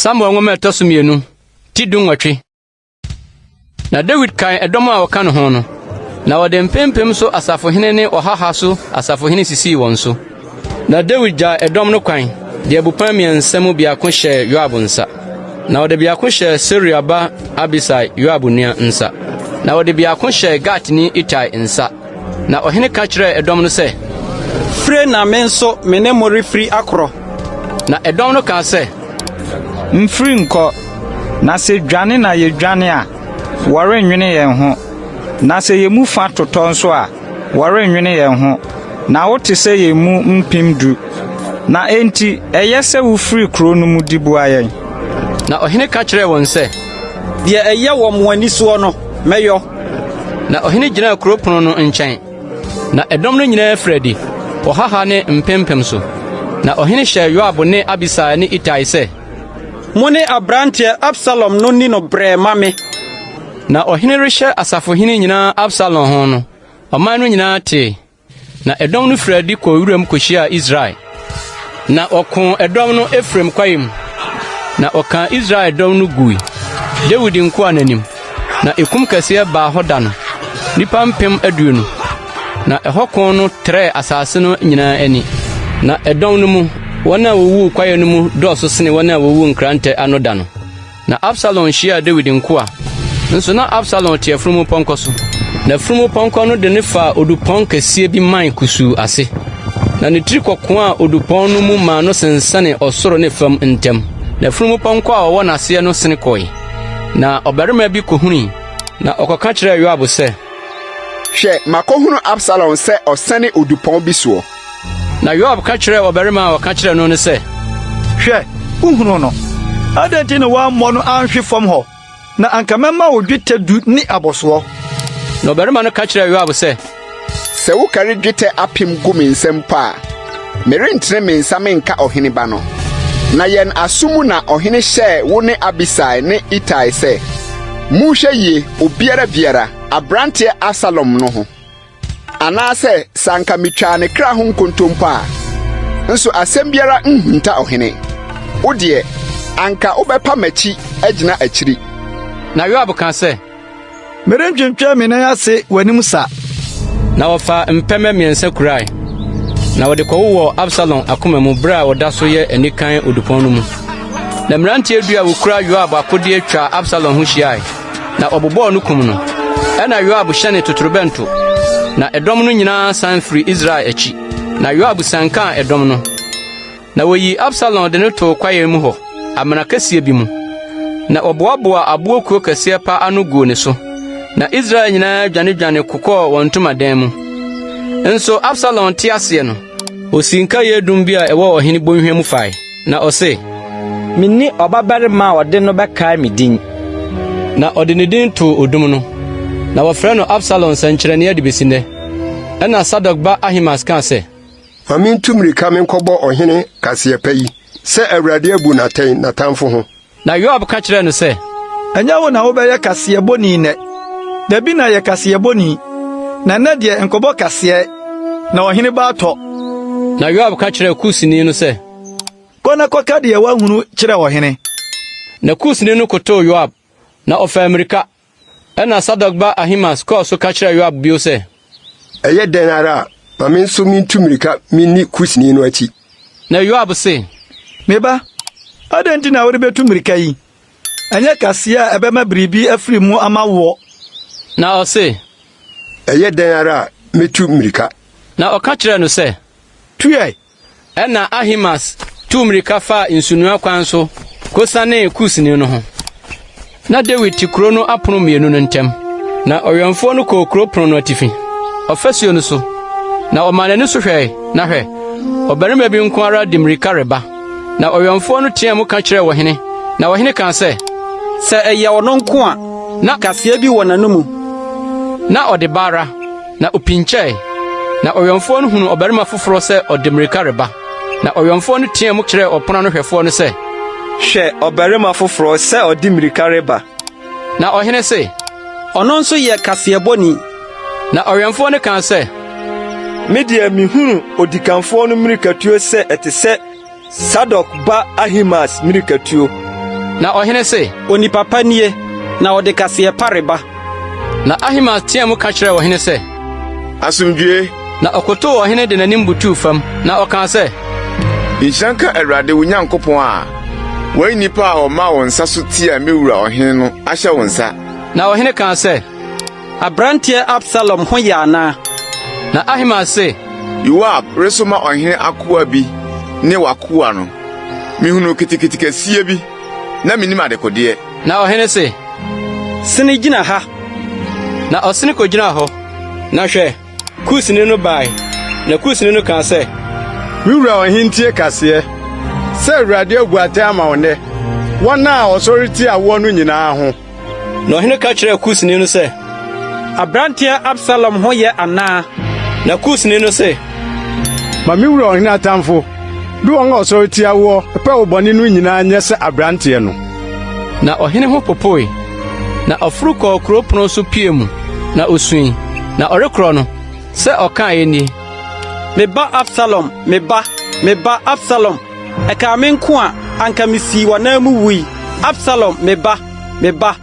Samuel nwoma a ɛtɔ so mmienu, ti dunwɔtwe. Na Dawid kan ɛdɔm a wɔka ne ho no, na wɔde mpempem so asafohene ne ɔha ha so asafohene sisii wɔn so. Na Dawid gyaa ɛdɔm no kwan de abupɛn mmiɛnsa mu biako hyɛɛ Yoab nsa, na ɔde biako hyɛɛ Seruia ba Abisai, Yoab nua nsa, na ɔde biako hyɛɛ Gatni Itai nsa. Na ɔhene ka kyerɛɛ ɛdɔm no sɛ, Fire na me nso me ne mo refiri akorɔ. Na ɛdɔm no kaa sɛ, Mfiri nkɔ, na sɛ dwane na yedwane a, wɔrennwene yɛn ho, na sɛ yɛn mu fa totɔ nso a, wɔrennwene yɛn ho, na wote sɛ yɛn mu 10,000. Na enti ɛyɛ sɛ wofiri kurow no mu di boa yɛn. Na ɔhene ka kyerɛɛ wɔn sɛ, Deɛ ɛyɛ wɔ mo ani soɔ no, mɛyɔ. Na ɔhene gyinaa kurow pon no nkyɛn, na ɛdɔm no nyinaa firi adi, ɔha ha ne mpempem so. Na ɔhene hyɛɛ Yoab ne Abisai ne Itai sɛ, Mo ne aberanteɛ Absalom no nni no brɛɛ mma me. Na ɔhene rehyɛ asafohene nyinaa Absalom ho no, ɔman no nyinaa tee. Na ɛdɔm no firii adi kɔɔ wuram kohyiaa Israel. Na wɔkoo ɛdɔm no Efraim kwae mu, na wɔkaa Israel dɔm no gui, Dawid nkoa no anim. Na ekum kɛseɛ baa hɔ da no, nnipa 20,000. Na ɛhɔ ko no trɛɛ asase no nyinaa ani. Na ɛdɔm no mu, wɔn a wowuu kwaeɛ no mu dɔɔso sene wɔn a wowuu nkrantɛ ano da no. Na Absalom hyiaa Dawid nkoa. Nso na Absalom te afunumupɔnkɔ so, na afunumupɔnkɔ no de no faa odupɔn kɛseɛ bi mman kusuu ase. Na ne tiri kɔkoaa odupɔn no mu maa no sensɛnee ɔsoro ne fam ntam. Na afunumupɔnkɔ a ɔwɔ n'aseɛ no sene kɔe. Na ɔbarima bi kohunui, na ɔkɔka kyerɛɛ Yoab sɛ, Hwɛ, makohunu Absalom sɛ ɔsɛne odupɔn bi soɔ. Na Yoab ka kyerɛɛ ɔbarima a ɔka kyerɛɛ no no sɛ, Hwɛ, wuhunuu no. Adɛn nti na woammɔ no anhwe fam hɔ? Na anka mɛma wo dwetɛ du ne abɔsoɔ. Na ɔbarima no ka kyerɛɛ Yoab sɛ, Sɛ wokari dwetɛ apem gu me nsam mpo a, merentene me nsa menka ɔhene ba no. Na yɛn aso mu na ɔhene hyɛɛ wo ne Abisai ne Itai sɛ, 'Monhwɛ yie, obiara biara, aberanteɛ Absalom no ho. Anaasɛ sɛ anka mitwaa ne kra ho nkontompo a, nso asɛm biara nhunta ɔhene. Wo deɛ, anka wobɛpa m'akyi agyina akyiri. Na Yoab kaa sɛ, Merentwentwɛn me nan ase w'anim sa. Na wɔfaa mpɛmɛ mmiɛnsa kurae, na wɔde kɔwowɔɔ Absalom akoma mu bere a ɔda so yɛ anikan odupɔn no mu. Na mmeranteɛ du a wokura Yoab akodeɛ twaa Absalom ho hyiae. Na ɔbobɔɔ no kum no. Ɛnna Yoab hyɛnee totorobɛnto, na ɛdɔm no nyinaa san firii Israel akyi. Na Yoab siankaa ɛdɔm no, na woyii Absalom de no too kwaeɛ mu hɔ, amena kɛseɛ bi mu. Na wɔboaboaa aboɔ kuo kɛseɛ pa ano guu ne so. Na Israel nyinaa dwanedwane kokɔɔ wɔn ntomadan mu. Nso Absalom te aseɛ no, osii nkaeɛ dum bi a ɛwɔ ɔhene bɔnhwa mu fae, na ɔse, Minni ɔbabarima a ɔde no bɛkae me din. Na ɔde ne din too odum no. Na wɔfrɛ no Absalom nsɛnkyerɛnneɛ de besi nnɛ. Ɛnna Sadok ba Ahimaas kaa sɛ. Ma mintu mmirika menkɔbɔ ɔhene kaseɛ pa yi, sɛ Awurade abu no atɛn n'atamfo ho. Na Yoab ka kyerɛɛ no sɛ. Ɛnyɛ wo na wobɛyɛ kaseɛbɔni nnɛ. Dabi na yɛ kaseɛbɔni, na nnɛ deɛ nkɔbɔ kaseɛ, na ɔhene ba atɔ. Na Yoab ka kyerɛɛ Kusni no sɛ. Kɔ na kɔka deɛ woahunu kyerɛ ɔhene. Na Kusni no kotow Yoab, na ɔfaa mmirika. Ɛnna Sadok ba Ahimaas kɔɔ so ka kyerɛɛ Yoab bio sɛ. Ɛyɛ dɛn ara a, ma me nso mintu mmirika minni Kusni no akyi. Na Yoab se. Me ba, adɛn nti na worebetu mmirika yi? Ɛnyɛ kaseɛ a ɛbɛma biribi afiri mu ama woɔ. Na ɔse. Ɛyɛ dɛn ara a, metu mmirika. Na ɔka kyerɛɛ no sɛ. Tu ɛ! Ɛnna Ahimaas tuu mmirika faa nsunoa kwan so kosianee Kusni no ho. Na Dawid te kurow no apon mmienu no ntam. Na ɔwɛmfoɔ no kɔɔ kurow pon no atifi, ɔfasuo no so, na ɔmaa n'ani so hwɛe, na hwɛ, ɔbarima bi nko ara de mmirika reba. Na ɔwɛmfoɔ no teɛɛ mu ka kyerɛɛ ɔhene, na ɔhene kaa sɛ, Sɛ ɛyɛ ɔno nko a, na kaseɛ bi wɔ n'anomu. Na ɔde ba ara. Na opinkyɛe, na ɔwɛmfoɔ no hunuu ɔbarima foforɔ sɛ ɔde mmirika reba. Na ɔwɛmfoɔ no teɛɛ mu kyerɛɛ ɔpono ano hwɛfoɔ no sɛ, Hwɛ ɔbarima foforɔ sɛ ɔde mmirika reba! Na ɔhene se, Ɔno nso yɛ kaseɛbɔni. Na ɔwɛmfoɔ no kaa sɛ, Me deɛ mihunu odikanfoɔ no mmirikatuo sɛ ɛte sɛ Sadok ba Ahimaas mmirikatuo. Na ɔhene se, Onipa pa nie, na ɔde kaseɛ pa reba. Na Ahimaas teɛɛ mu ka kyerɛɛ ɔhene sɛ, Asomdwoe! Na ɔkotow ɔhene de n'anim butuw fam, na ɔkaa sɛ, Nhyira nka Awurade wo Nyankopɔn a wayi nnipa a wɔmaa wɔn nsa so tiaa me wura ɔhene no ahyɛ wo nsa. Na ɔhene kaa sɛ, Aberanteɛ Absalom ho yɛ anaa? Na Ahimaas se, Yoab resoma ɔhene akoa bi ne w'akoa no, mihunuu kitikiti kɛseɛ bi, na minnim adekodeɛ. Na ɔhene se, Sene gyina ha. Na ɔsene kogyinaa hɔ. Na hwɛ, Kusni no bae, na Kusni no kaa sɛ, Me wura ɔhene ntie kaseɛ, sɛ Awurade abu atɛn ama wo nnɛ, wɔn a wɔsɔre tia woɔ no nyinaa ho. Na ɔhene ka kyerɛɛ Kusni no sɛ, Aberanteɛ Absalom ho yɛ anaa? Na Kusni no se, Ma me wura ɔhene atamfo de wɔn a wɔsɔre tia woɔ pɛ wo bɔne no nyinaa nyɛ sɛ aberanteɛ no. Na ɔhene ho popoe, na ɔforo kɔɔ kurow pon so pia mu, na osui. Na ɔrekorɔ no, sɛ ɔkae nie, Me ba Absalom, me ba, me ba Absalom! Ɛkaa me nko a, anka misii w'anan mu wui. Absalom, me ba, me ba!